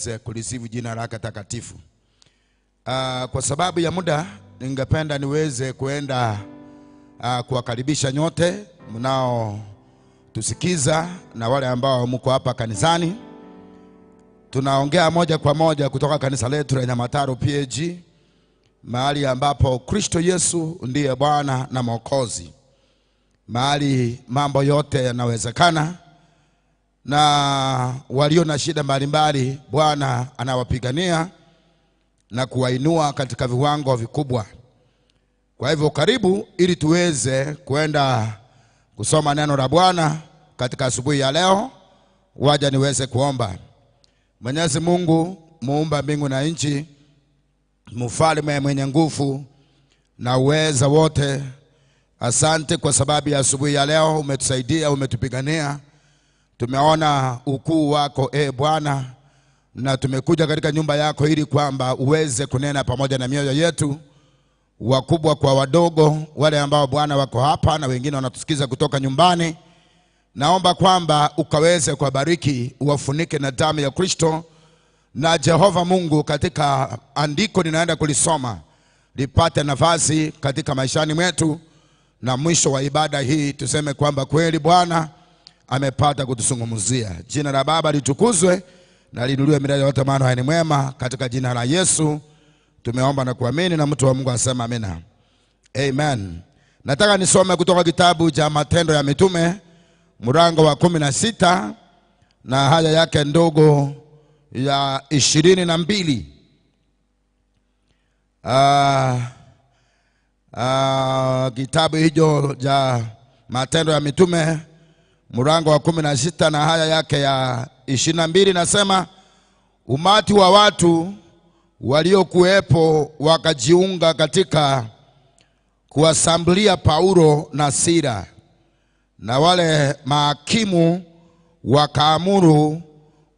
tuweze kulisifu jina lake takatifu. Kwa sababu ya muda, ningependa niweze kuenda kuwakaribisha nyote mnao tusikiza na wale ambao mko hapa kanisani. Tunaongea moja kwa moja kutoka kanisa letu la Nyamataro PAG, mahali ambapo Kristo Yesu ndiye Bwana na Mwokozi, mahali mambo yote yanawezekana na walio na shida mbalimbali Bwana anawapigania na kuwainua katika viwango vikubwa. Kwa hivyo karibu ili tuweze kwenda kusoma neno la Bwana katika asubuhi ya leo. Waja niweze kuomba. Mwenyezi Mungu muumba mbingu na nchi, mfalme mwenye nguvu na uweza wote, asante kwa sababu ya asubuhi ya leo umetusaidia, umetupigania. Tumeona ukuu wako Bwana, na tumekuja katika nyumba yako ili kwamba uweze kunena pamoja na mioyo yetu, wakubwa kwa wadogo, wale ambao Bwana wako hapa na wengine wanatusikiza kutoka nyumbani. Naomba kwamba ukaweze kuwabariki, uwafunike na damu ya Kristo. Na Jehova Mungu, katika andiko ninaenda kulisoma lipate nafasi katika maishani mwetu, na mwisho wa ibada hii tuseme kwamba kweli Bwana amepata kutusungumzia. Jina la Baba litukuzwe na liinuliwe milele yote, maana ni mwema. Katika jina la Yesu tumeomba na kuamini, na mtu wa Mungu asema amina. Amen. Nataka nisome kutoka kitabu cha Matendo ya Mitume mlango wa 16 na haya yake ndogo ya 22. Kitabu hicho cha Matendo ya Mitume mlango wa 16 na haya yake ya 22 nasema, umati wa watu waliokuwepo wakajiunga katika kuwasambulia Paulo na Sila, na wale mahakimu wakaamuru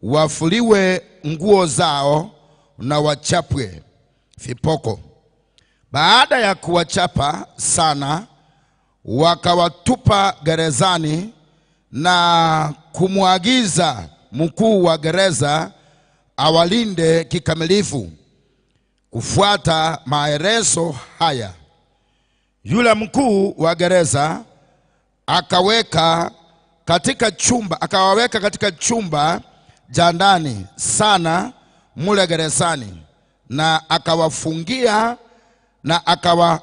wafuliwe nguo zao na wachapwe vipoko. Baada ya kuwachapa sana, wakawatupa gerezani na kumwagiza mkuu wa gereza awalinde kikamilifu. Kufuata maelezo haya, yule mkuu wa gereza akawaweka katika chumba cha ndani sana mule gerezani, na akawafungia na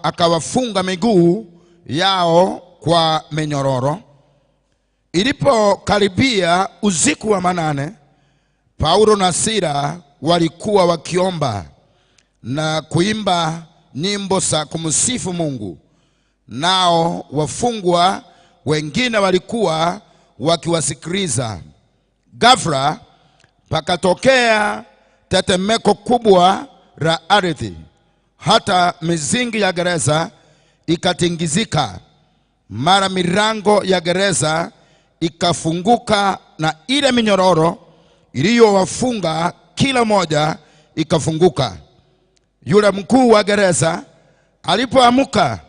akawafunga miguu yao kwa minyororo. Ilipokaribia usiku wa manane, Paulo na Sila walikuwa wakiomba na kuimba nyimbo za kumsifu Mungu, nao wafungwa wengine walikuwa wakiwasikiliza. Ghafla pakatokea tetemeko kubwa la ardhi, hata mizingi ya gereza ikatingizika. Mara milango ya gereza ikafunguka, na ile minyororo iliyowafunga kila moja ikafunguka. Yule mkuu wa gereza alipoamka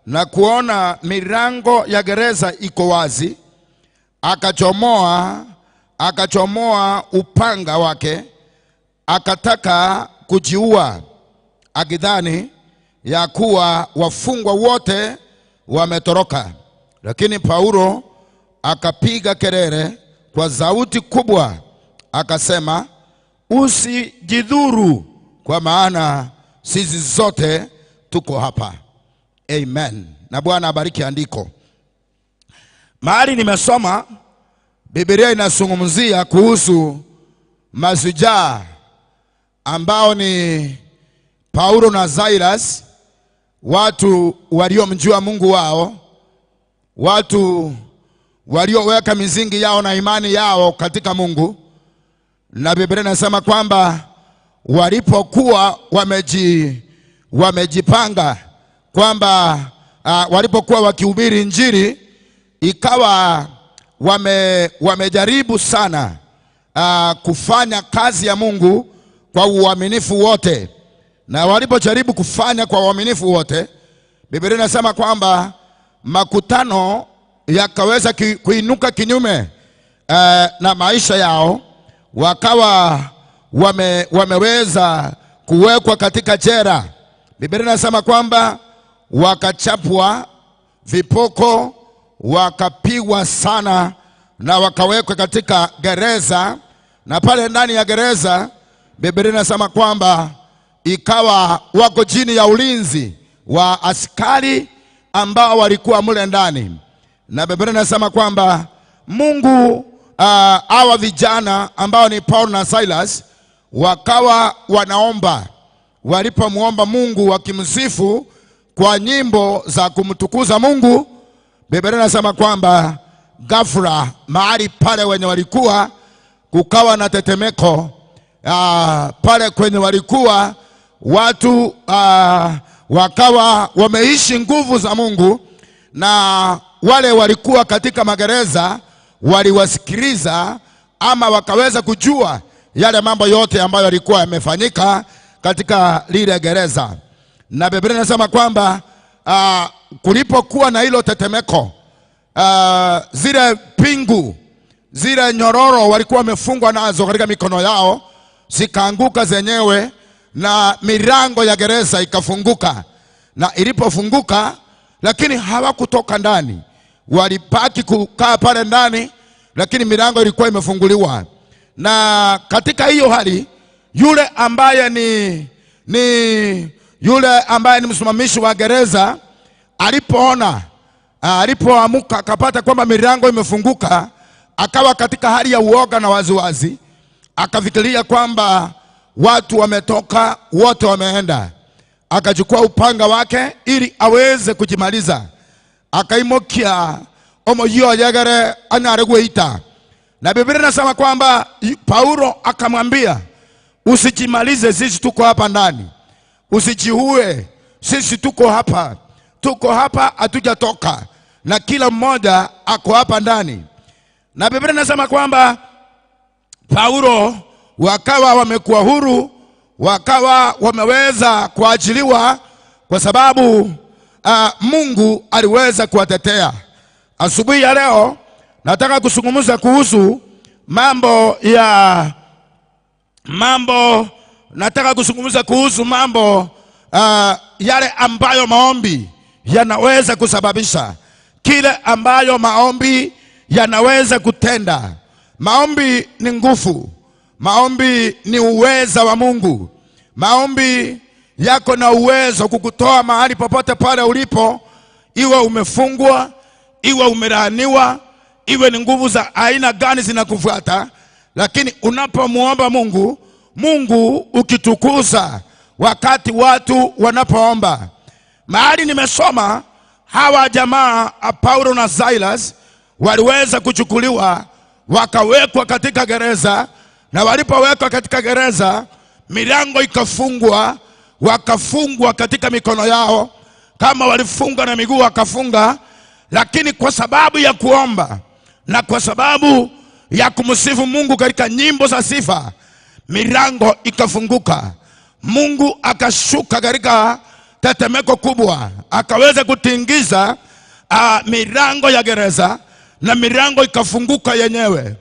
na kuona milango ya gereza iko wazi, akachomoa upanga wake, akataka kujiua, akidhani ya kuwa wafungwa wote wametoroka. Lakini Paulo akapiga kelele kwa sauti kubwa akasema, usijidhuru, kwa maana sisi zote tuko hapa. Amen. Na Bwana abariki andiko. Mahali nimesoma, Biblia inazungumzia kuhusu mashujaa ambao ni Paulo na Silas, watu waliomjua Mungu wao, watu walioweka misingi yao na imani yao katika Mungu. Na Biblia inasema kwamba walipokuwa wamejipanga kwamba walipokuwa wakihubiri Injili, ikawa wamejaribu sana kufanya kazi ya Mungu kwa uaminifu wote. Na walipojaribu kufanya kwa uaminifu wote, Biblia inasema kwamba makutano yakaweza kuinuka kinyume na maisha yao, wakawa wameweza kuwekwa katika jela. Biblia inasema kwamba wakachapwa vipoko, wakapigwa sana na wakawekwa katika gereza. Na pale ndani ya gereza Biblia inasema kwamba ikawa wako chini ya ulinzi wa askari ambao walikuwa mule ndani. Na Biblia inasema kwamba Mungu, hawa vijana ambao ni Paul na Silas wakawa wanaomba. Walipomuomba Mungu wakimsifu kwa nyimbo za kumtukuza Mungu, Biblia inasema kwamba ghafla mahali pale wenye walikuwa kukawa na tetemeko. Pale kwenye walikuwa watu wakawa wameishi nguvu za Mungu, na wale walikuwa katika magereza waliwasikiliza ama wakaweza kujua yale mambo yote ambayo yalikuwa yamefanyika katika lile gereza. Na Biblia inasema kwamba kulipokuwa na hilo tetemeko, zile pingu, zile nyororo walikuwa wamefungwa nazo katika mikono yao zikaanguka zenyewe, na milango ya gereza ikafunguka. Na ilipofunguka, lakini hawakutoka ndani, walibaki kukaa pale ndani, lakini milango ilikuwa imefunguliwa. Na katika hiyo hali, yule ambaye ni yule ambaye ni msimamishi wa gereza alipoona, alipoamuka akapata kwamba milango imefunguka, akawa katika hali ya uoga na waziwazi. Akafikiria kwamba watu wametoka wote wameenda. Akachukua upanga wake ili aweze kujimaliza. Akaimokia omoyo yagare anareguita. Na Biblia inasema kwamba Paulo akamwambia, usijimalize, sisi tuko hapa ndani. Usijiue, sisi tuko hapa. Tuko hapa, hatujatoka. Na kila mmoja ako hapa ndani. Na Biblia inasema kwamba Paulo wakawa wamekuwa huru, wakawa wameweza kuachiliwa kwa sababu Mungu aliweza kuwatetea. Asubuhi ya leo nataka kuzungumza kuhusu mambo yale ambayo maombi yanaweza kusababisha, kile ambayo maombi yanaweza kutenda. Maombi ni nguvu. Maombi ni uweza wa Mungu. Maombi yako na uwezo kukutoa mahali popote pale ulipo, iwe umefungwa, iwe umelaaniwa, iwe ni nguvu za aina gani zinakufuata. Lakini unapomuomba Mungu, Mungu ukitukuza wakati watu wanapoomba. Mahali nimesoma hawa jamaa Paulo na Silas waliweza kuchukuliwa wakawekwa katika gereza, na walipowekwa katika gereza milango ikafungwa, wakafungwa katika mikono yao, kama walifunga na miguu wakafunga. Lakini kwa sababu ya kuomba na kwa sababu ya kumsifu Mungu katika nyimbo za sifa, milango ikafunguka. Mungu akashuka katika tetemeko kubwa, akaweza kutingiza milango ya gereza, na milango ikafunguka yenyewe.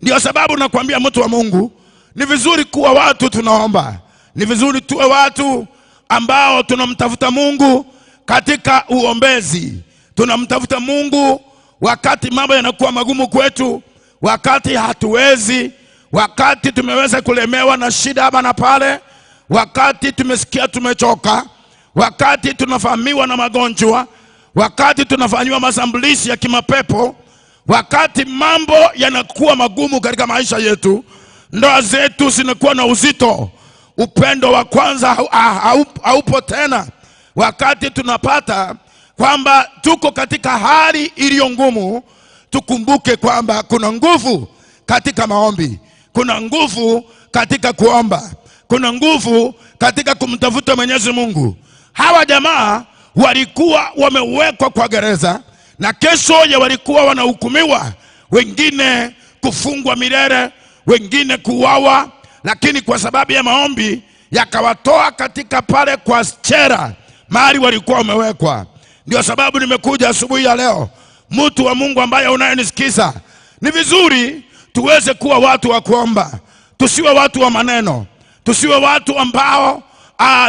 Ndio sababu nakwambia mtu wa Mungu, ni vizuri kuwa watu tunaomba. Ni vizuri tuwe watu ambao tunamtafuta Mungu katika uombezi. Tunamtafuta Mungu wakati mambo yanakuwa magumu kwetu, wakati hatuwezi, wakati tumeweza kulemewa na shida hapa na pale, wakati tumesikia tumechoka, wakati tunafahamiwa na magonjwa, wakati tunafanywa mashambulizi ya kimapepo, wakati mambo yanakuwa magumu katika maisha yetu, ndoa zetu zinakuwa na uzito, upendo wa kwanza haupo tena, wakati tunapata kwamba tuko katika hali iliyo ngumu, tukumbuke kwamba kuna nguvu katika maombi, kuna nguvu katika kuomba, kuna nguvu katika kumtafuta Mwenyezi Mungu. Hawa jamaa walikuwa wamewekwa kwa gereza, na kesho ya walikuwa wanahukumiwa, wengine kufungwa milele, wengine kuuawa, lakini kwa sababu ya maombi yakawatoa katika pale kwa chera mahali walikuwa wamewekwa. Ndio sababu nimekuja asubuhi ya leo, mtu wa Mungu ambaye unayenisikiza, ni vizuri tuweze kuwa watu wa kuomba, Tusiwe watu wa maneno, tusiwe watu ambao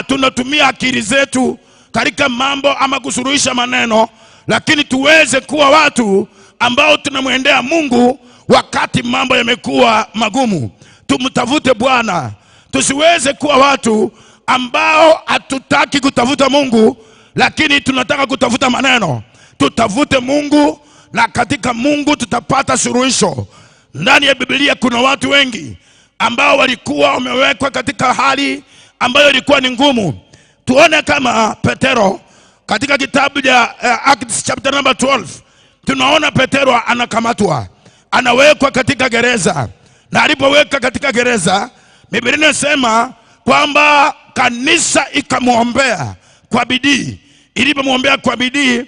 tunatumia akili zetu katika mambo ama kusuluhisha maneno, lakini tuweze kuwa watu ambao tunamwendea Mungu wakati mambo yamekuwa magumu. Tumtafute Bwana. Tusiweze kuwa watu ambao hatutaki kutafuta Mungu, lakini tunataka kutafuta maneno. Tutafute Mungu, na katika Mungu tutapata suluhisho. Ndani ya Biblia kuna watu wengi ambao walikuwa wamewekwa katika hali ambayo ilikuwa ni ngumu. Tuone kama Petero katika kitabu cha Acts chapter number 12. Tunaona Petero anakamatwa, anawekwa katika gereza. Na alipowekwa katika gereza, Biblia inasema kwamba kanisa ikamuombea kwa bidii. Ilipomwombea kwa bidii,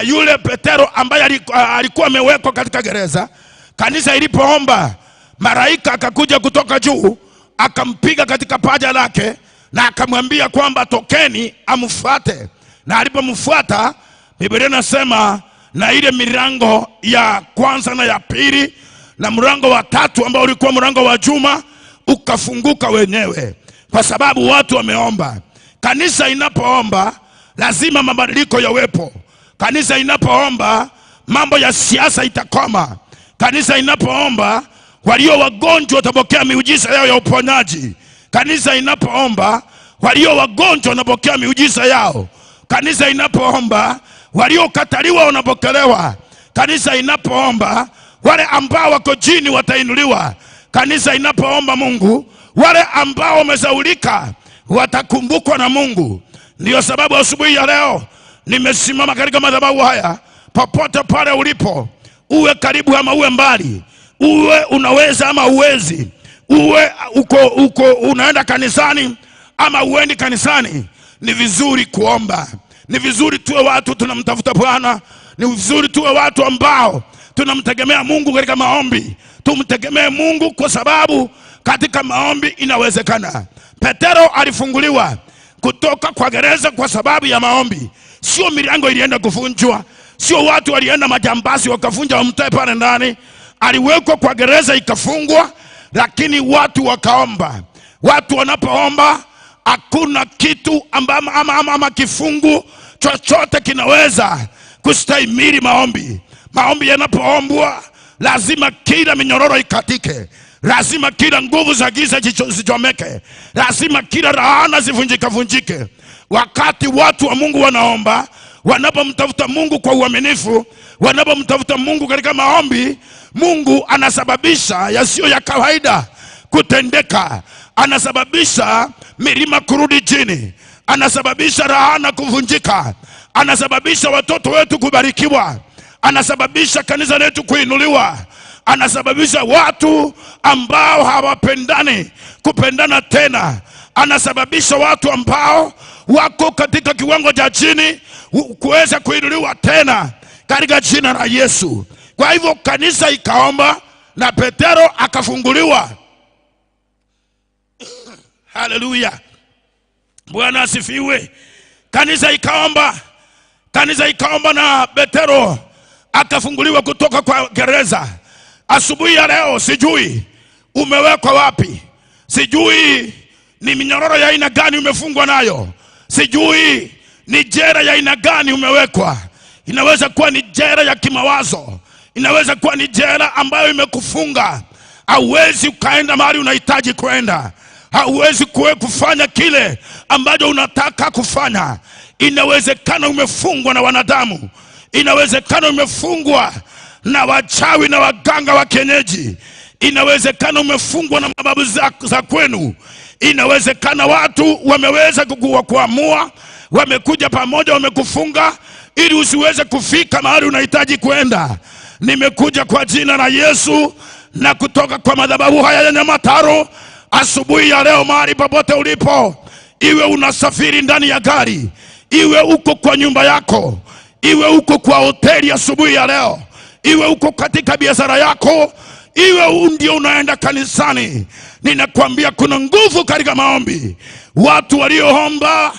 yule Petero ambaye alikuwa amewekwa katika gereza, kanisa ilipoomba, malaika akakuja kutoka juu, akampiga katika paja lake na akamwambia kwamba tokeni amfuate. Na alipomfuata, Biblia inasema na ile milango ya kwanza na ya pili na mlango wa tatu ambao ulikuwa mlango wa juma ukafunguka wenyewe, kwa sababu watu wameomba. Kanisa inapoomba lazima mabadiliko yawepo. Kanisa inapoomba mambo ya siasa itakoma. Kanisa inapoomba walio wagonjwa watapokea miujiza yao ya uponyaji. Kanisa inapoomba walio wagonjwa wanapokea miujiza yao. Kanisa inapoomba waliokataliwa wanapokelewa. Kanisa inapoomba wale ambao wako chini watainuliwa. Kanisa inapoomba Mungu, wale ambao wamesaulika watakumbukwa na Mungu. Ndiyo sababu asubuhi ya leo nimesimama katika madhabahu haya. Popote pale ulipo, uwe karibu ama uwe mbali, uwe unaweza ama uwezi, uwe uko unaenda kanisani ama uendi kanisani, ni vizuri kuomba. Ni vizuri tuwe watu tunamtafuta Bwana. Ni vizuri tuwe watu ambao tunamtegemea Mungu katika maombi. Tumtegemee Mungu kwa sababu katika maombi inawezekana. Petero alifunguliwa kutoka kwa gereza kwa sababu ya maombi. Sio milango ilienda kuvunjwa, sio watu walienda majambazi wakavunja wamtoe pale ndani. Aliwekwa kwa gereza ikafungwa, lakini watu wakaomba. Watu wanapoomba hakuna kitu ama kifungu chochote kinaweza kustahimili maombi. Maombi yanapoombwa lazima kila minyororo ikatike, lazima kila nguvu za giza zichomeke, lazima kila laana zivunjike vunjike. Wakati watu wa Mungu wanaomba, wanapomtafuta Mungu kwa uaminifu, wanapomtafuta Mungu katika maombi, Mungu anasababisha yasiyo ya kawaida kutendeka. Anasababisha milima kurudi chini, anasababisha laana kuvunjika, anasababisha watoto wetu kubarikiwa, anasababisha kanisa letu kuinuliwa, anasababisha watu ambao hawapendani kupendana tena, anasababisha watu ambao wako katika kiwango cha chini kuweza kuinuliwa tena katika jina la Yesu. Kwa hivyo kanisa ikaomba na Petero akafunguliwa. Haleluya, Bwana asifiwe. Kanisa ikaomba, kanisa ikaomba na Petero akafunguliwa kutoka kwa gereza. Asubuhi ya leo sijui umewekwa wapi, sijui ni minyororo ya aina gani umefungwa nayo, sijui ni jera ya aina gani umewekwa. Inaweza kuwa ni jera ya kimawazo, inaweza kuwa ni jera ambayo imekufunga, hauwezi ukaenda mahali unahitaji kwenda, hauwezi kufanya kile ambacho unataka kufanya. Inawezekana umefungwa na wanadamu, inawezekana umefungwa na wachawi na waganga wa kienyeji, inawezekana umefungwa na mababu za kwenu, inawezekana watu wameweza kukuamua, wamekuja pamoja, wamekufunga ili usiweze kufika mahali unahitaji kwenda. Nimekuja kwa jina la Yesu na kutoka kwa madhabahu haya ya Nyamataro asubuhi ya leo, mahali popote ulipo, iwe unasafiri ndani ya gari, iwe uko kwa nyumba yako, iwe uko kwa hoteli asubuhi ya leo, iwe uko katika biashara yako, iwe ndio unaenda kanisani, ninakwambia kuna nguvu katika maombi. Watu walioomba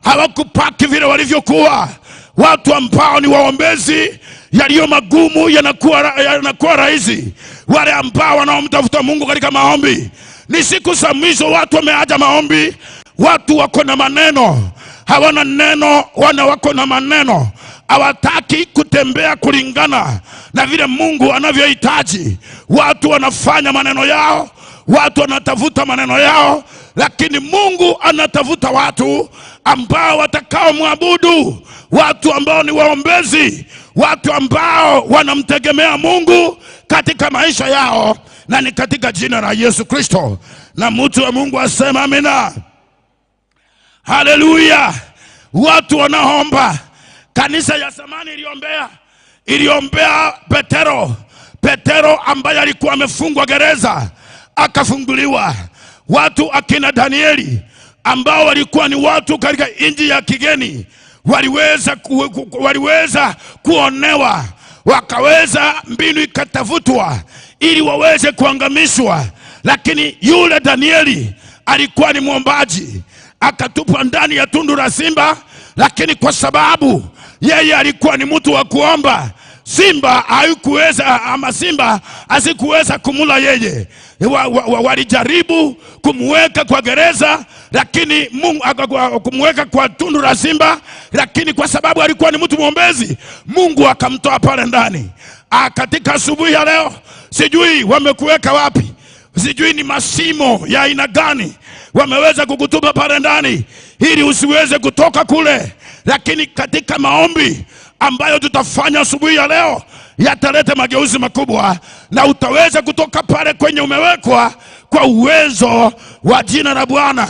hawakupaki vile walivyokuwa. Watu ambao ni waombezi, yaliyo magumu yanakuwa rahisi. wale ambao wanaomtafuta Mungu katika maombi. Ni siku za mwisho, watu wameacha maombi, watu wako na maneno, hawana neno, wana wako na maneno, hawataki kutembea kulingana na vile Mungu anavyohitaji. Watu wanafanya maneno yao, watu wanatafuta maneno yao, lakini Mungu anatafuta watu ambao watakao muabudu, watu ambao ni waombezi, watu ambao wanamtegemea Mungu katika maisha yao, na ni katika jina la Yesu Kristo. Na mtu wa Mungu asema amina. Haleluya. Watu wanaomba. Kanisa ya zamani iliombea Petero. Petero ambaye alikuwa amefungwa gereza akafunguliwa. Watu akina Danieli ambao walikuwa ni watu katika nchi ya kigeni waliweza kuonewa, wakaweza mbinu ikatafutwa ili waweze kuangamishwa, lakini yule Danieli alikuwa ni mwombaji, akatupwa ndani ya tundu la simba, lakini kwa sababu yeye alikuwa ni mtu wa kuomba, simba haikuweza, ama simba asikuweza kumula yeye. Walijaribu kumweka kwa gereza, lakini Mungu kumweka kwa tundu la simba, lakini kwa sababu alikuwa ni mtu mwombezi, Mungu akamtoa pale ndani. Katika asubuhi ya leo, sijui wamekuweka wapi, sijui ni masimo ya aina gani wameweza kukutupa pale ndani ili usiweze kutoka kule, lakini katika maombi ambayo tutafanya asubuhi ya leo yataleta mageuzi makubwa, na utaweza kutoka pale kwenye umewekwa kwa uwezo wa jina la Bwana.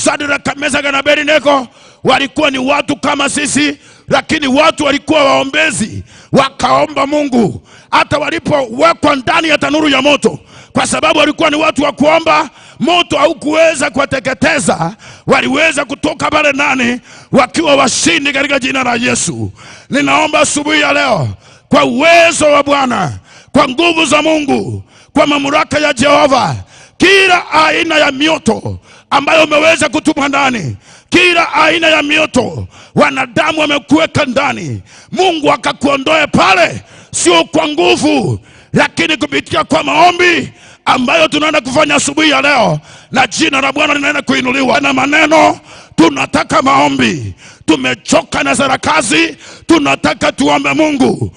Shadraka, Meshaki na Abednego walikuwa ni watu kama sisi, lakini watu walikuwa waombezi, wakaomba Mungu hata walipowekwa ndani ya tanuru ya moto. Kwa sababu walikuwa ni watu wa kuomba, moto haukuweza kuwateketeza, waliweza kutoka pale ndani wakiwa washindi katika jina la Yesu. Ninaomba asubuhi ya leo kwa uwezo wa Bwana, kwa nguvu za Mungu, kwa mamlaka ya Jehova, kila aina ya mioto ambayo umeweza kutupwa ndani, kila aina ya mioto wanadamu wamekuweka ndani, Mungu akakuondoe pale, sio kwa nguvu, lakini kupitia kwa maombi ambayo tunaenda kufanya asubuhi ya leo, na jina la Bwana linaenda kuinuliwa. Na maneno, tunataka maombi. Tumechoka na sarakazi, tunataka tuombe Mungu.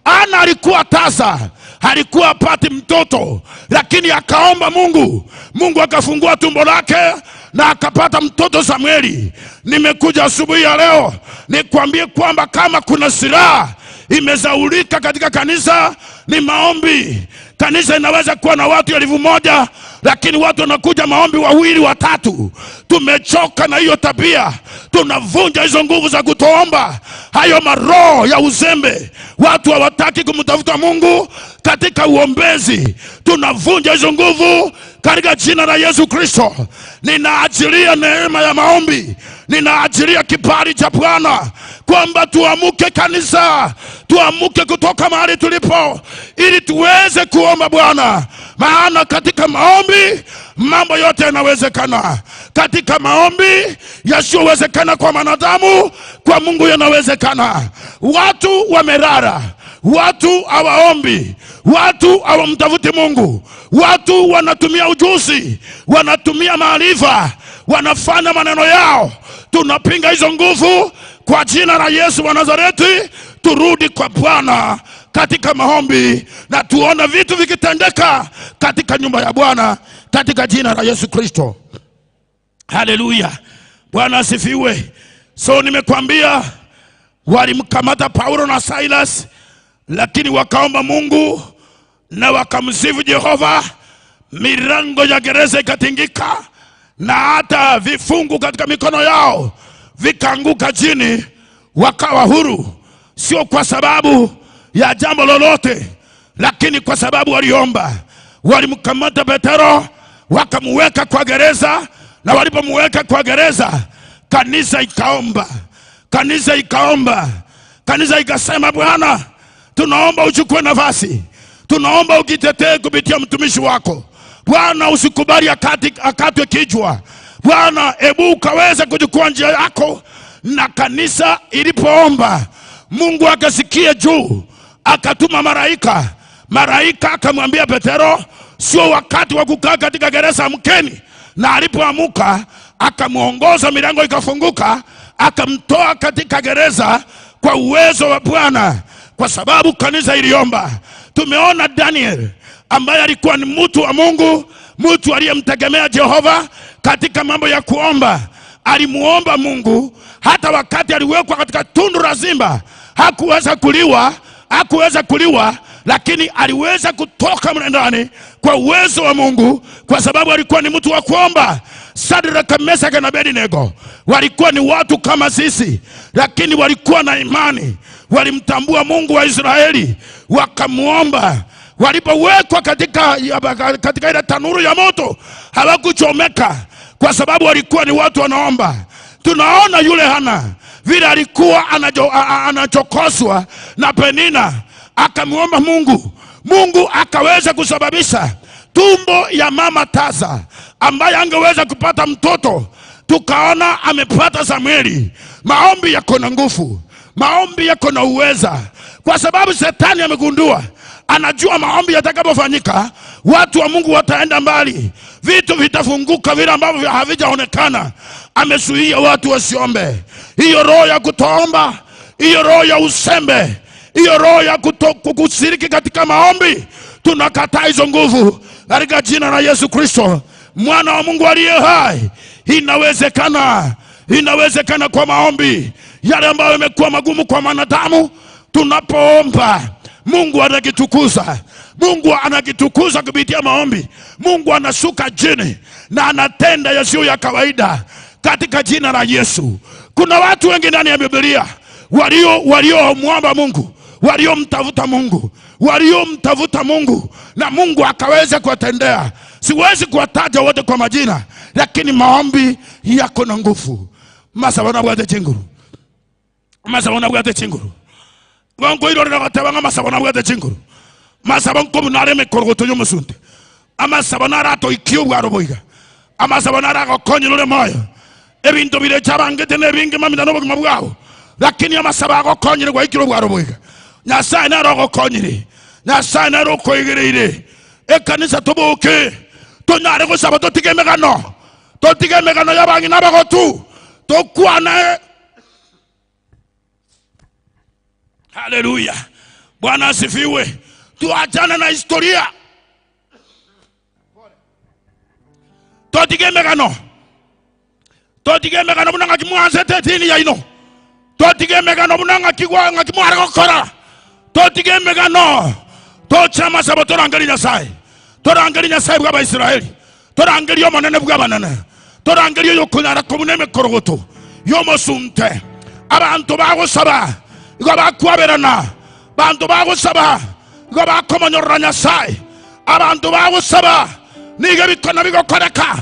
Ana alikuwa tasa, alikuwa apati mtoto, lakini akaomba Mungu. Mungu akafungua tumbo lake na akapata mtoto Samueli. Nimekuja asubuhi ya leo nikwambie kwamba kama kuna silaha imezaulika katika kanisa ni maombi. Kanisa inaweza kuwa na watu 1,000, lakini watu wanakuja maombi 2, 3. Tumechoka na hiyo tabia. Tunavunja hizo nguvu za kutoomba, hayo maroho ya uzembe. Watu hawataki kumtafuta Mungu katika uombezi. Tunavunja hizo nguvu katika jina la Yesu Kristo. Ninaachilia neema ya maombi, ninaachilia kibali cha Bwana kwamba tuamuke kanisa, tuamuke kutoka mahali tulipo ili tuweze kuomba Bwana. Maana katika maombi mambo yote yanawezekana. Katika maombi yasiyowezekana kwa wanadamu, kwa Mungu yanawezekana. Watu wamerara, watu hawaombi, watu hawamtafuti Mungu, watu wanatumia ujuzi, wanatumia maarifa, wanafanya maneno yao. Tunapinga hizo nguvu kwa jina la Yesu wa Nazareti. Turudi kwa Bwana katika maombi na tuone vitu vikitendeka katika nyumba ya Bwana katika jina la Yesu Kristo. Haleluya, Bwana asifiwe. So nimekwambia walimkamata Paulo na Silas, lakini wakaomba Mungu na wakamsifu Jehova. Milango ya gereza ikatingika na hata vifungu katika mikono yao vikaanguka chini, wakawa huru. Sio kwa sababu ya jambo lolote, lakini kwa sababu waliomba. Walimkamata Petero wakamuweka kwa gereza, na walipomuweka kwa gereza, kanisa ikaomba. Kanisa ikaomba. Kanisa ikasema, Bwana, tunaomba uchukue nafasi, tunaomba ukitetee kupitia mtumishi wako. Bwana, usikubali akatwe kichwa. Bwana, ebu ukaweze kuchukua njia yako. Na kanisa ilipoomba, Mungu akasikia juu, akatuma malaika. Malaika akamwambia Petero, sio wakati wa kukaa katika gereza, amkeni. Na alipoamuka akamuongoza, milango ikafunguka, akamtoa katika gereza kwa uwezo wa Bwana, kwa sababu kanisa iliomba. Tumeona Daniel ambaye alikuwa ni mtu wa Mungu, mtu aliyemtegemea Jehova katika mambo ya kuomba. Alimuomba Mungu hata wakati aliwekwa katika tundu la simba, hakuweza kuliwa, lakini aliweza kutoka mle ndani kwa uwezo wa Mungu, kwa sababu alikuwa ni mtu wa kuomba. Sadraka, Mesaka na Abednego walikuwa ni watu kama sisi, lakini walikuwa na imani, walimtambua Mungu wa Israeli, wakamuomba. Walipowekwa katika ile tanuru ya moto hawakuchomeka, kwa sababu walikuwa ni watu wanaomba. Tunaona yule Hana vile alikuwa anachokoswa na Penina, akamuomba Mungu. Mungu akaweza kusababisha tumbo ya mama tasa ambaye angeweza kupata mtoto, tukaona amepata Samueli. Maombi yako na nguvu, maombi yako na uweza, kwa sababu shetani amegundua, anajua maombi yatakapofanyika watu wa Mungu wataenda mbali, vitu vitafunguka vile ambavyo havijaonekana. Amezuia watu wasiombe. Hiyo roho ya kutoomba, hiyo roho ya usembe, hiyo roho ya kushiriki katika maombi, tunakataa hizo nguvu katika jina la Yesu Kristo, mwana wa Mungu aliye hai. Inawezekana, inawezekana kwa maombi. Yale ambayo yamekuwa magumu kwa wanadamu, tunapoomba Mungu anakitukuza. Mungu anakitukuza kupitia maombi. Mungu anashuka chini na anatenda yasiyo ya kawaida katika jina la Yesu. Kuna watu wengi ndani ya Biblia waliomwomba Mungu, waliomtafuta Mungu, waliomtafuta Mungu na Mungu akaweza kuwatendea. Siwezi kuwataja wote kwa majina, lakini maombi yako na nguvu. Masabona bwate chinguru, masabona bwate chinguru, wangu ilo linawatabanga masabona bwate chinguru, masabona komunare mekorogoto yomusunte, amasabona rato ikiu waroboiga, amasabona rako konyulule moyo, ebintu bile chabangete nebingi mamina nobo mabwao, lakini amasaba konyule kwa ikiu waroboiga. Nyasaye naroko konyire, Nyasaye naroko igereire. Ekanisa toboke, tonyare gosaba totige megano, totige megano yabangi nabagotu, tokwana. Haleluya, Bwana asifiwe. Tuachane na historia, totige megano, totige megano bunanga kimwanze tetini ya ino, totige megano bunanga kigwa ngakimwara gokora. Totige megano, tochama sabo torangeli Nyasaye, torangeli Nyasaye bwa Baisraeli, torangeli omonene bwa banene, torangeli yokunyara komuneme korogoto yomosunte. Abantu bagosaba igo bakwaberana, bantu bagosaba igo bakomonyorora Nyasaye, abantu bagosaba niga bikona bigokoreka,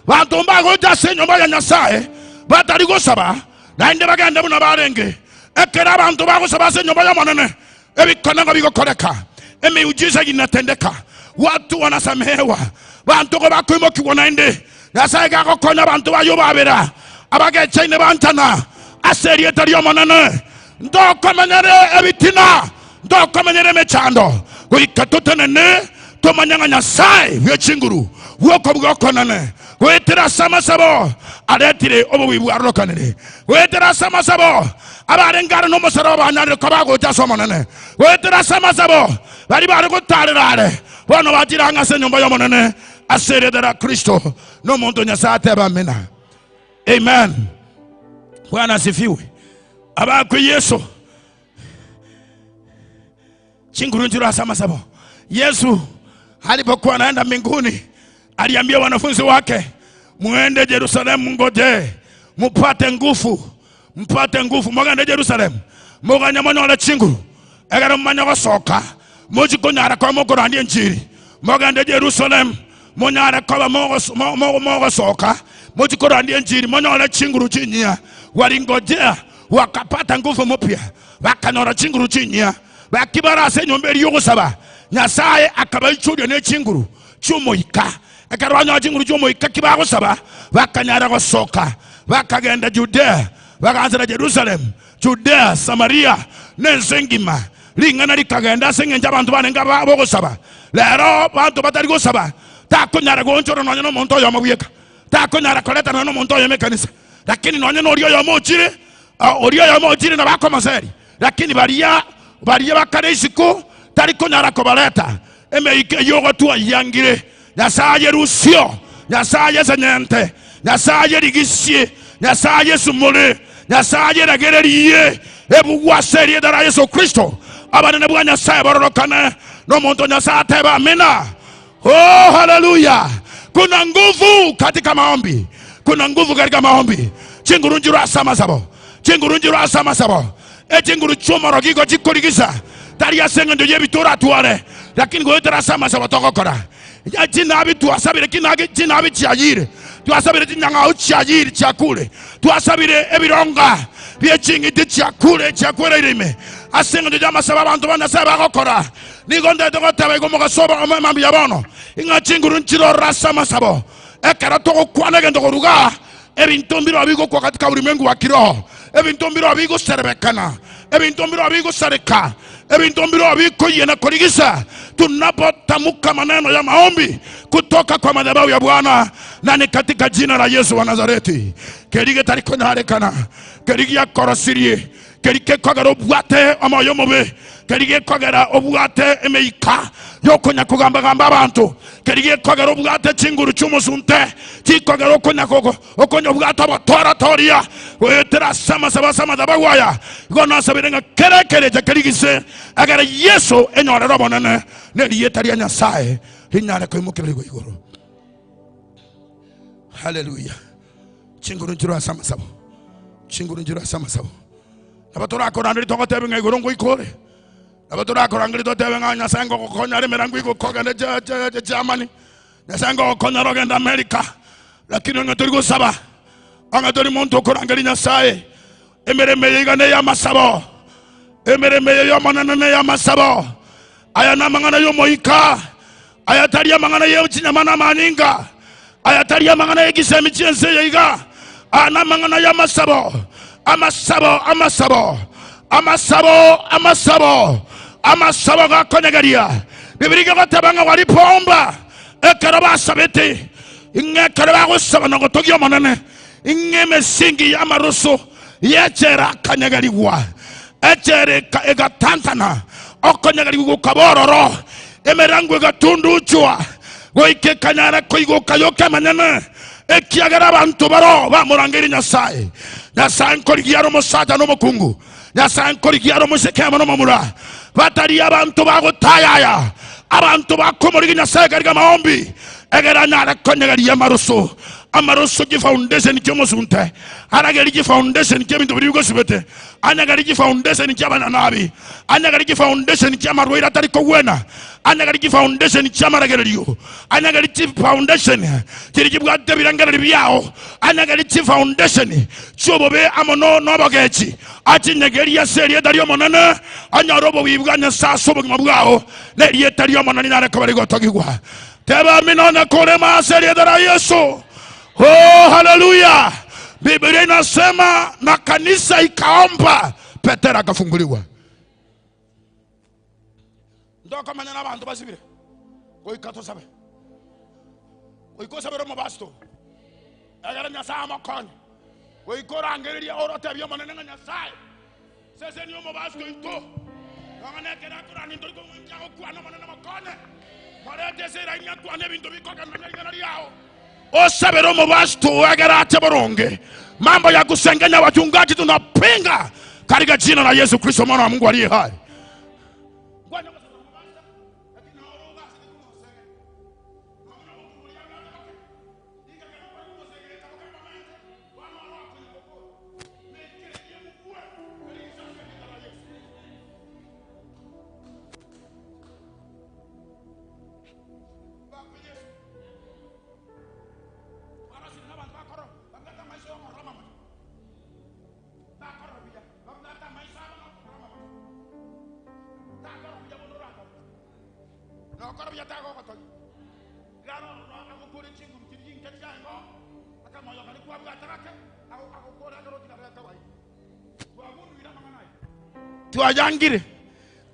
bantu bagoja se nyumba ya Nyasaye batari gosaba naende bagende buna barenge ekera abantu bagosaba se nyumba ya monene ebikonanga bigokoreka, emiujiza inatendeka, watu wanasamehewa, bantu ko bakwimokiwa naende Nyasaye gagokonya bantu bayo babera abagechaine bantana aserieta ryomonene ndokomenyere ebitina, ndokomenyere mechando goika totenene tomanyanga Nyasaye bwechinguru bwoko bwokonane gwetera samasabo aretire obubi bwarokanire gwetera samasabo abarengana n'omusaraba bananire ko bagocha somonene gwetera samasabo bari bari gutarerare bono bagiranga se nyumba yomonene aseredera Kristo n'omuntu Nyasaye ateba amena. Amen. Bwana asifiwe. Abakwe Yesu chinguru njira samasabo. Yesu alipokuwa anaenda mbinguni aliambia wanafunzi wake, muende Yerusalemu ngoje mupate nguvu, mpate nguvu. Mugende Yerusalemu muganya manyole chinguru egero manya gosoka mujikonyara kwa mogorandie njiri. Mugende Yerusalemu monyara kwa mogosoka mujikorandie njiri manyole chinguru chinyia. Walingojea wakapata nguvu mpya, wakanyora chinguru chinyia, bakibara se nyomberi yogosaba Nyasaye akabaichuria ne chinguru chumoika ekarwanya chinguru chumoika kibagosaba bakanyara gosoka bakagenda Judea, bakaanza Jerusalem, Judea, Samaria nenzengima. Ringana rikagenda ase eng'encho abanto banenge bogosaba. Lero banto batari gosaba takonyara goonchora nonya na omonto oyomo bweka. Takonyara koreta nonya na omonto oyomo ekanisa. Lakini nonya na oria oyomo ochire, oria oyomo ochire na bakomoseri. Lakini baria baria bakare isiko tari konyara kobareta. Emeike yogotwa yangire. Nyasaye rusio, Nyasaye senyente, Nyasaye rigisie, Nyasaye sumule, Nyasaye ragererie, ebugwase rieta ra Yesu Kristo. Abanene bwa Nyasaye barorokane nomonto Nyasaye ateba amina. Oh, haleluya. Kuna nguvu katika maombi. Kuna nguvu katika maombi. Chingurunjiro asamasabo. Chingurunjiro asamasabo. Echinguru chomoro gigo chikorigisa. Tari asengendo yebitora tuare. Lakini goetera asamasabo tokokora. Ya jinabi tuasabire kinage jinabi chiayire. Tuasabire chinyanga chiayire chiakule. Tuasabire ebironga byechingite chiakule chiakwere irime. Asengendo jamasaba abantu banasaba gokora. Nigonde togoteba igomogasoba omambi yabono. Inga chinguru nchiro rasa masabo. Ekero togokwana gendo goruga. Ebintu mbiro bigokwa katika ulimwengu wa kiroho. Ebintu mbiro bigoserebekana. Ebintu mbiro bigosareka. Ebintu mbiro bikoyena korigisa. Tunapotamka maneno ya maombi kutoka kwa madhabahu ya Bwana, na ni katika jina la Yesu wa Nazareti. Kerige tarikonyarekana. Kerige yakorosirie. Kerige kogera obwate omoyo mobe. Kerige kogera obwate emeika yokonya kugamba gamba abantu. Kerige kogera obwate chinguru chumusunte. Chikogera okonya koko okonya obwate abatora toria. Goetera sama saba sama dabagwaya. Gona sabirenga kere kere jakerigise. Agara Yesu enyorera bonene nerieta ria Nyasaye rinyare koimukira igoro. Haleluya. Chinguru njiro sama sabo. Chinguru njiro sama sabo. Nabatora korandiri togotebe nga igoro ngoikore. Nabatora korandiri totebe nga Nyasaye ngokonya remera ngwiko kogende Germany. Nyasaye ngokonya rogenda America. Lakini ngatori gosaba. Angatori muntu korangiri Nyasaye. Emereme yigane ya masabo. Emereme yomanane ya masabo. Aya namangana yomoika. Aya taria mangana yechinyamana maninga. Aya taria mangana yegisemi chiense yiga. Ana mangana ya masabo. Amasabo, amasabo, amasabo, amasabo, amasabo gakonyegaria. Bibiriga gotabanga walipomba. Ekaraba sabete. Inge karaba gosaba nogotogia manene. Inge mesingi ya maruso. Yechera kanyegariwa. Echere egatantana. Okonyegariwa kabororo. Emerangu egatunduchwa. Goike kanyara koigoka yoke manene. Ekiagera abantu baro bamurangiri Nyasaye. Nyasaye nkorigiaro musaja n'omukungu. Nyasaye nkorigiaro musekema n'omumura. Batari abantu bagotayaya. Abantu bakomorigi Nyasaye katika maombi. Egera nyara konyegaria maruso. Amaruso ki foundation ki musunte. Arageri ki foundation ki bintu biri gosibete. Anagari ki foundation ki abananabi. Anagari ki foundation ki amarwaira tari kowena. Anagari ki foundation ki amaragerio. Anagari ki foundation kiri ki bwate birangara byao. Anagari ki foundation chobobe amono nobogechi. Ati nyegeria serie dario monana anyarobo wibwa saso bugima bwao. Nerie tario monana nareko bari gotogigwa. Teba minona korema serie dara Yesu. Oh, haleluya. Biblia inasema na kanisa ikaomba, Petero akafunguliwa. Ndoka manyana abantu basibire. Goikato sabe. Goiko sabe romo basto. Agara Nyasaye amakon. Goiko rangeria orote byo manene nga Nyasaye. Sese ni omo basto ito. Ngane kera kurani ndiko njago kwana manene makone. Marete sera nyakwane bintu bikoka ngana yao. Osabero mwastu agara achaboronge. Mambo ya kusengenya wachungaji tunapinga katika jina la Yesu Kristo mwana wa Mungu aliye hai.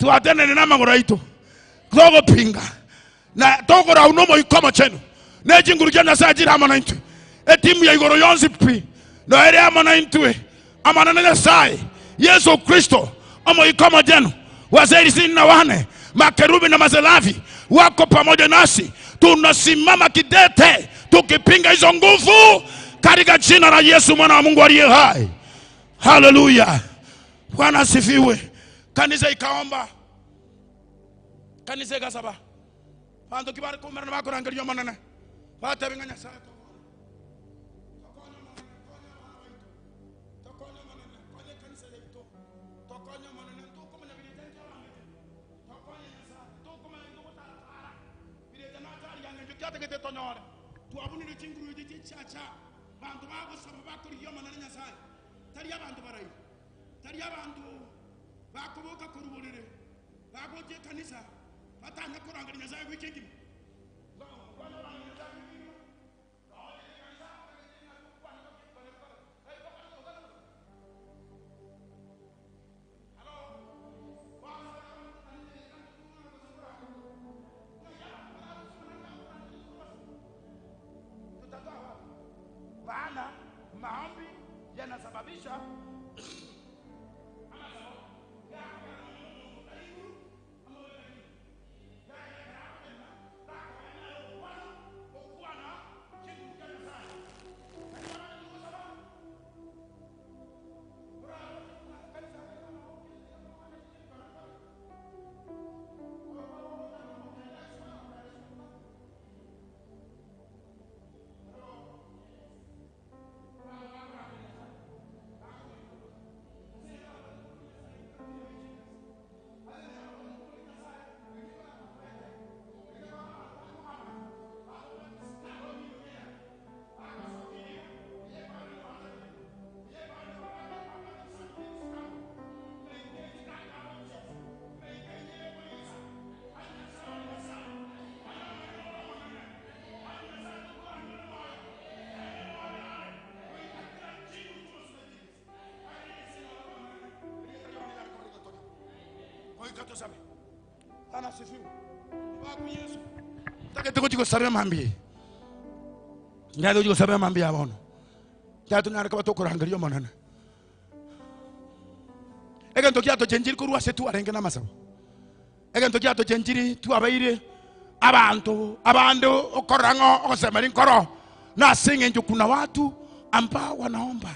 Twatenene na magoro aito. Togopinga. Na togora unomo ikomo chenu. Nejinguru kia Nyasaye jira amana intwe. Etimu ya igoro yonsi pi. No ere amana intwe. Amana na Nyasaye. Yesu Kristo omo ikomo jenu. Wazee 64 makerubi na mazelafi wako pamoja nasi. Tunasimama kidete tukipinga hizo nguvu katika jina la Yesu mwana wa Mungu aliye hai. Haleluya. Bwana asifiwe. Kanisa ikaomba. Kanisa ikasaba. Bantu kibari kumera na bakorangeria manene. Batabinga Nyasaye. Maana maombi yanasababisha Kuna watu ambao wanaomba.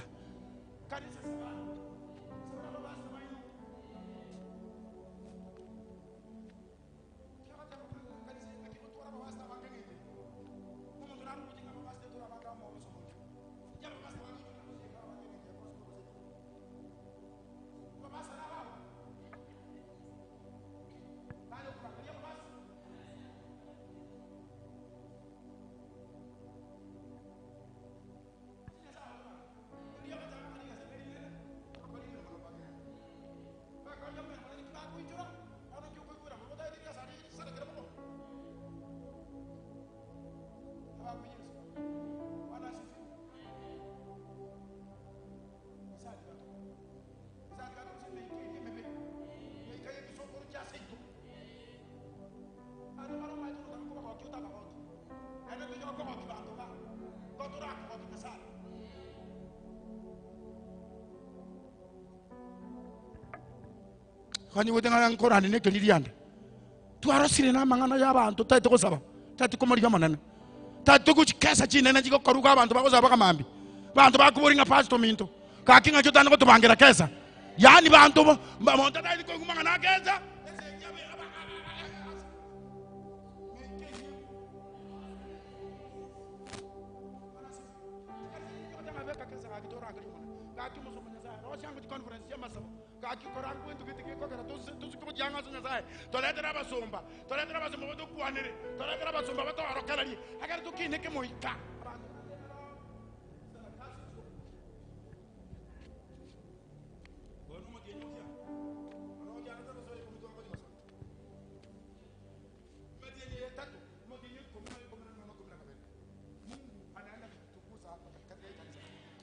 Kwani wote ngana nkorani ne kelirianda twarosire na mangana y'abantu tate gosaba tate komoriga manene tate guchikesa chinene chikokoruga abantu bagosaba kamambi bantu bakuboringa pastor minto kakinga cyo tano kotubangira kesa yani bantu monta tali ko kumangana kesa.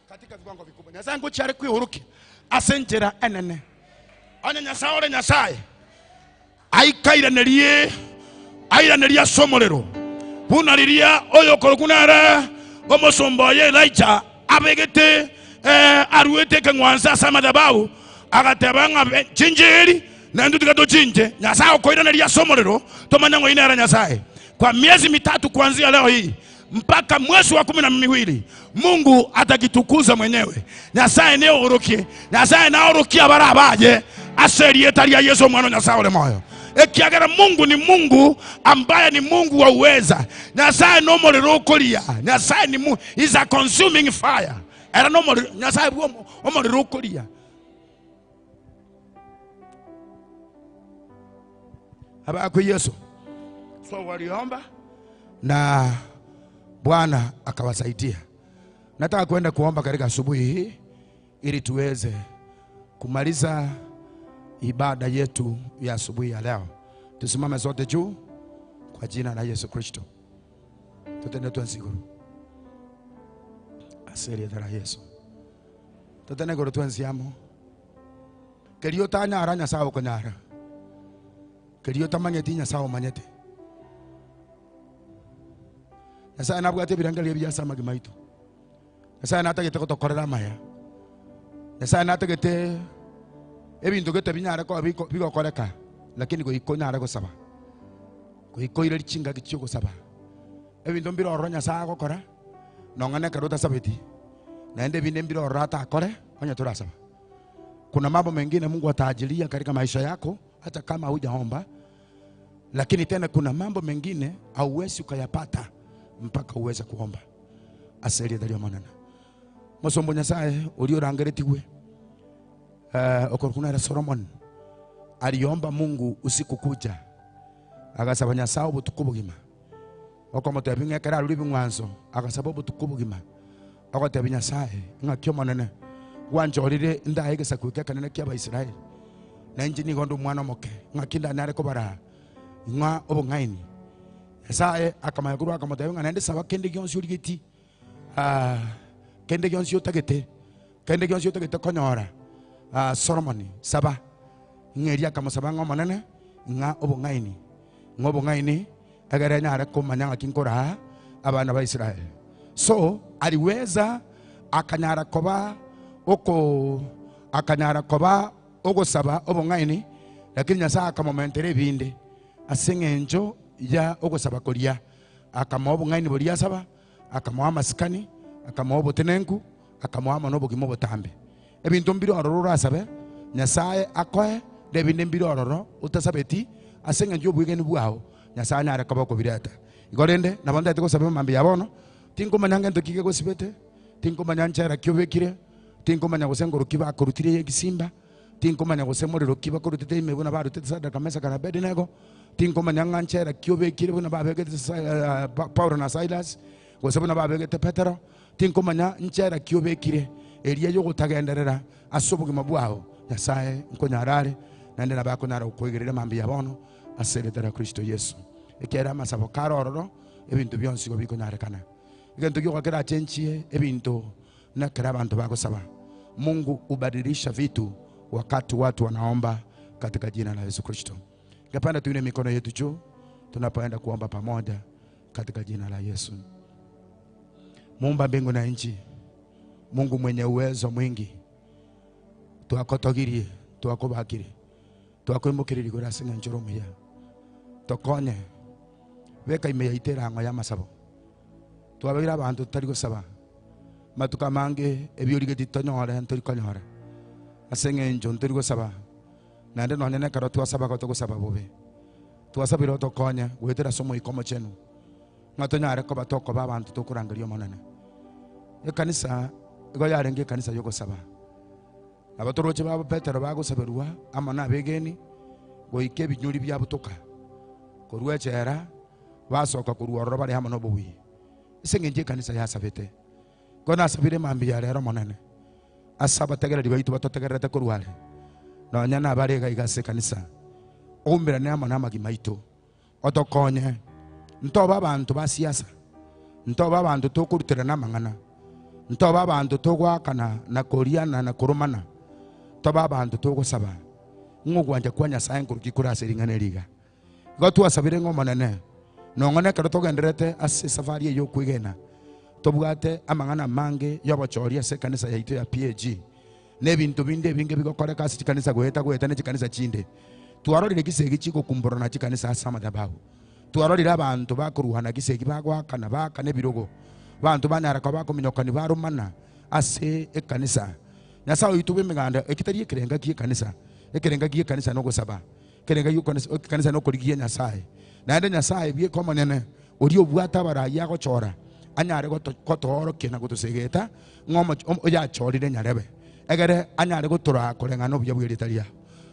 Katika viwango vikubwa. Nyasaye ngochari kwihuruki asenjera enene. Anya Nyasaye ore Nyasaye. Aikairanerie airaneria somorero buna riria oyo korukunara omosombo ye Elijah abegete aruete kengwansa samadabau agateba nga chinjeri na ndu tukato chinje Nyasaye okoiraneria somorero tomanya ngo inera Nyasaye. Kwa miezi mitatu kuanzia leo hii mpaka mwezi wa 12 Mungu atakitukuza mwenyewe. Nyasaye ne urukie, Nyasaye na urukia barabaje aseri etaria Yesu mwana Nyasaye ole moyo. Ekiagera Mungu ni Mungu ambaye ni Mungu wa uweza. Nyasaye no morero kolia. Nyasaye ni Mungu is a consuming fire. Era no morero Nyasaye omorero kolia. Haba kwa Yesu. So waliomba na Bwana akawasaidia. Nataka kwenda kuomba katika asubuhi hii ili tuweze kumaliza ibada yetu ya asubuhi ya leo. Tusimame sote juu kwa jina la Yesu Kristo. Tutende tuanziguru. Asiri la Yesu. Tutende guru tuanziamo. Kelio tanya Nyasaye okonyara. Kelio tamanyeti Nyasaye omanyete. Nyasaye nabwate birangalia byasa magimaitu. Nyasaye natagete gotokorera maya. Nyasaye natagete ebintu gete binyara ko bigokoreka lakini goikonyara gosaba. Goikoire chinga gichio gosaba. Ebintu mbiroro Nyasaye gokora nong'ane karota sabeti. Naende binde mbiroro atakore onye turasaba. Kuna mambo mengine Mungu ataajilia katika maisha yako hata kama hujaomba, lakini tena kuna mambo mengine hauwezi ukayapata mpaka uweze kuomba. Aseri dalio manana. Mosombo Nyasaye uliorangeretiwe. Okorkuna Solomon aliomba Mungu usiku kuja. Agasaba Nyasaye obutuku bugima. Okomotebinga ekera ruri bingwanso, agasaba obutuku bugima. Ogotebi Nyasaye ng'akio manene. Wanjorire ndaegesa kuike kanene kia Abaisraeli. Na inji nigo ndo mwana moke ng'akinda nare kobara ng'a obong'aini. Nyasaye akamayaguru akamotebia ng'a naende saba kende gionsi origeti. Kende gionsi otagete. Kende gionsi otagete konyora. Solomon saba ng'eria akamusaba ng'a omonene ng'a obong'aini. Ng'a obong'aini egere nyare komanya ng'aki nkora abana ba Israeli. So aliweza akanyara koba oko akanyara koba ogosaba obong'aini, lakini Nyasaye akamomentere ebinde ase eng'encho ya ogosaba koria akamoa obong'aini boria saba, akamoa amasikani, akamoa obotenenku, akamoa mono obogima obotambe. Ebinto mbiri ororo orasabe Nyasaye akoe, na ebinde mbiri ororo otasabeti ase eng'encho obwegeni bwao Nyasaye anyare koba okobireta. Igo rende nabo ntaete gosaba emambi ya bono tinkomanya ngento ki gegosibete, tinkomanya nchera ki obekire, tinkomanya gose ngoro ki bakorutire egisimba, tinkomanya gose morero ki bakorutete ime buna barutete Sadaka Mesaka na Abednego, tinkomanya ng'a nchera ki obekire buna babegete Paulo na Silas gose buna babegete Petero, tinkomanya nchera ki obekire eria yogotagenderera ase obogima bwao. Nyasaye nkonyarare naende nabakonyara okwegerera mambi ya bono ase erieta ria Kristo Yesu. Ekera amasabo kare ororo ebinto bionsi igo bikonyarekana. Egento giogokera chenchie ebinto nakera abantu bagosaba. Mungu ubadilisha vitu wakati watu wanaomba katika jina la Yesu Kristo. Ngependa tuine mikono yetu juu tunapoenda kuomba pamoja katika jina la Yesu. Muumba mbingu na nchi, Mungu mwenye uwezo mwingi, twakotogirie, twakobakire, twakoimukiriri kurasinga njoro muya. Tokonye weka ime yaitera ngo ya masabo. Twabagira abantu tutari gosaba. Matuka mange ebiorigeti tonyore ntori konyora. Asenge njo ntori gosaba. Naende nonye nekero twasaba ko togosaba bobe. Twasabira tokonye gwetera somo ikomo chenu. Ng'atonyare koba tokoba abantu tokurangeria omonene. Ekanisa igo yarenge ekanisa yogosaba. Abatoroche babo Petero bagosaberwa amo na abegeni goika ebinyuri byabutoka. Korwa echera basoka korwa ororo bare amo nobobuyi. Ase eng'encho ekanisa yasabete. Ko nasabire mambi ya rero monene. Ase abategereri baitu batotegererete korwa are. Nonya nabare iga iga ase ekanisa. Oumerane amo na amagima aito. Otokonye. Ntoba abantu ba siasa. Ntoba abantu tokoruterana amang'ana. Ntoba abantu togwakana na koriana na koromana. Toba abantu togosaba. Ng'ogwancha kwa Nyasaye nkoruki kore ase ring'ana eriga. Igo twasabire ng'a Omonene nong'one ekero togenderete ase esafari eye okwegena tobwate amang'ana mange y'obochori ase ekanisa yaito ya PAG na ebinto binde ebinge bigokoreka ase chikanisa goeta goeta na chikanisa chinde. Twarorire gisegi chigokumborana chikanisa ase amadhabahu. Twarorire abanto bakoruhana gisegi bagoakana baakana ebirogo. Banto banyara koba bakominyokani baromana ase ekanisa. Nyasaye oito bwa emeganda ekitari ekerenga gie ekanisa. Ekerenga gie ekanisa nogosaba. Ekerenga gie ekanisa nokorigia Nyasaye. Naende Nyasaye bieka Omonene oria obwate abarai agochora anyare gotoorokia na gotosegeta ng'a oyachorire nyarebe egere anyare gotora koreng'ana obuya bwa erieta riao.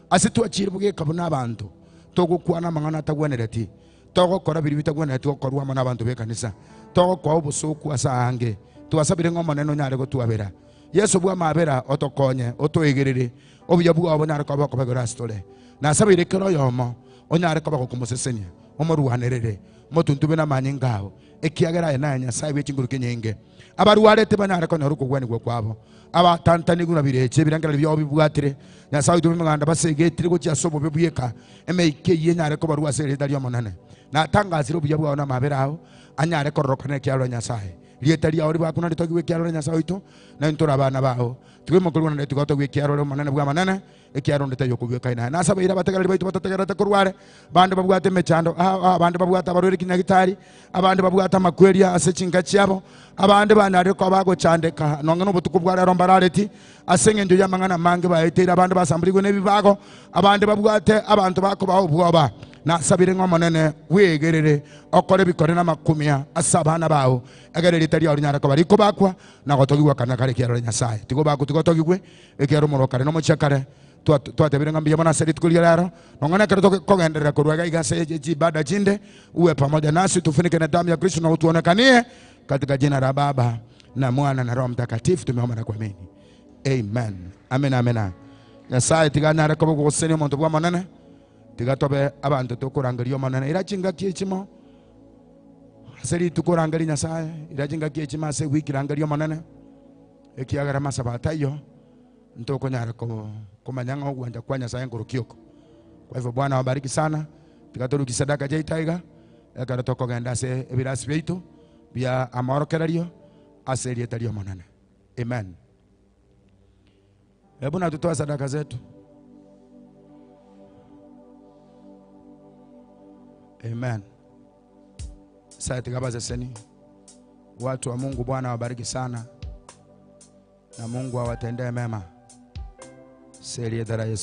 Ase twachire bogeka buna abanto togokwana amang'ana atagwenereti togokora biri bitagwenereti gokorwa amo na abanto b'ekanisa togokoa obosoku ase aange twasabire ng'a Omonene onyare gotwabera. Yesu bwa amabera otokonye otoegerere obuya bwao bonyare koba okobegera ase tore. Nasabire kero oyomo onyare koba gokomosesenia omorwanerere motuntube na amanyinga ao ekiagera aye naye Nyasaye bwe chinguru kinyinge. Abarwarete banyare konyora okogwanigwa kwabo abatantanigwa na bireche ebirengereri biao bibwatire Nyasaye oito bw'emeganda basegetire gochia ase obobe bweka emeike eyio enyare kobarwa ase erieta ria Omonene. Natangasire obuya bwao na amabera ao anyare kororokana ekiarora Nyasaye. Rieta riao ribakuna ritogigwe ekiarora Nyasaye oito na intwe tore abana bao. Tigwe mokorwa na tigotogigwe ekiarora Omonene bwa amanene ekiarora ndete yokobweka inaye. Nasabeire abategereri baito batategererete korware bande babwate emechando abande babwate abarwaire kinyagitari abande babwate amakweria ase chinka chiabo abande banyarire koba bagochandeka nonge nobotuko bwa rero mbarareti ase eng'encho ya amang'ana mange baeteire abande basamburigwe na ebibago abande babwate abanto bakobao obwoba. Nasabire ng'a Omonene bwegerere okore bikore na amakumia ase abana bao egere erieta riao rinyare koba rikobakwa na gotogigwa kana kare ekiarora Nyasaye. Tigobakwa tigotogigwe ekiarora omorokare na omochiakare twatebire ng'a mbuya mono ase rituko ria rero nong'one ekero tokogenderera korwa iga iga ase chibada chinde uwe pamoja nasi tufunike na damu ya Kristo na utuonekanie katika jina la Baba na Mwana na Roho Mtakatifu tumeomba na kuamini. Amen. Amen amen. Nyasaye tiganyare koba gogosenia omonto bwa Omonene tigatobe abanto tokorangeria Omonene ira chingaki echimo ase rituko orangeria Nyasaye ira chingaki echimo ase ewiki rangeria Omonene ekiagera amasabata aiyo ntokonyara kumanya ng'a ogwancha kwa Nyasaye nkorokioko. Kwa hivyo Bwana wabariki sana tigatoruki sadaka jaitaiga ekero tokogenda ase ebirasi biaitu bia amorokererio ase erieta ria Omonene. Amen. Hebu na tutoe sadaka zetu. Amen. Sasa tigabazeseni watu wa Mungu, Bwana wabariki sana na Mungu awatendee mema. Serietara Yesu.